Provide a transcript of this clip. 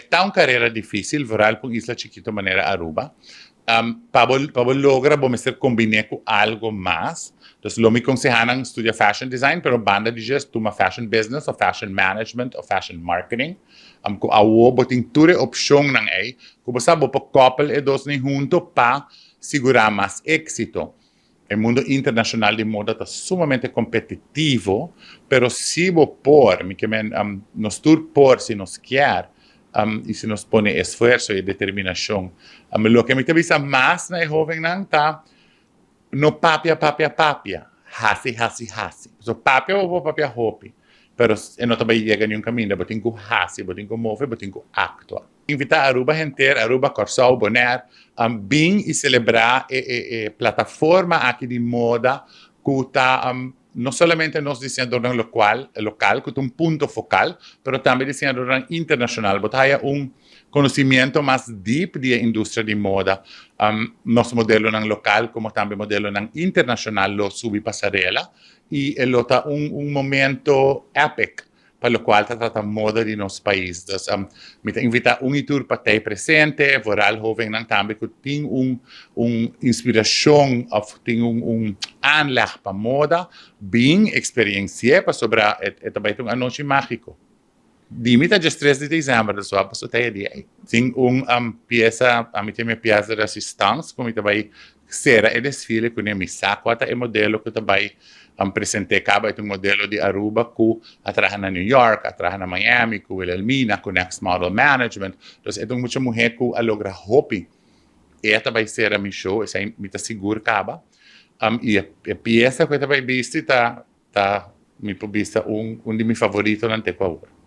Ta un carera dificil, vooral pa un isla chikito manera Aruba. Pa logra, bo mester combina cu algo mas. Anto, lo mi conseha nan studia fashion design, pero banda di dje tuma fashion business of fashion management of fashion marketing. Cu awo bo tin tur opcion nan ey, cu bo sa bo por koppel e dos nan hunto pa sigura mas exito. E mundo internacional di moda ta sumamente competitivo, pero si bo por, mi kiermen, nos tur por si nos kier, y si nos pone esfuerso y determinacion. Loke mi ta bisa mas na hobennan ta no papia, papia, papia. Hasi, hasi, hasi. So papia bo papia hopi. Pero e no ta bay yega ningun caminda, bo tin cu hasi, bo tin cu move, bo tin cu actua. Invita Aruba henter, Aruba, Corsou, Bonaire, bin y celebra e plataforma aki di moda cu ta no solamente nos diseñador local, cu ta un punto focal, pero tambe diseñador internacional. Bo ta un conocimento mas deep di industria di moda. Nos modelonan local, como tambe modelonan internacional, lo subi pasarela y lo ta un momento epic pa loke ta trata moda di nos pais. Anto, mi ta invita un y tur pa ta presente, vooral hobennan tambe cu tin un inspiracion of tin un aanleg pa moda, bin experiencia pasobra e tambe un anochi magico. Di mi ta dia 3 di december, so pa e dia. Tin un pieza, ami tin mi pieza de résistance, cu tambe sera e desfile cu mi sa cua ta e modelo cu tambe presenta caba. Un modelo di Aruba cu a traha na New York, a traha na Miami, cu Wilhelmina, cu Next Model Management. Anto, e mucha muhe cu a logra hopi. E tambe sera mi show, esey mi ta sigur caba. Y e pieza cu tambe bisti ta mi bisa un di mi favoritonan te awor.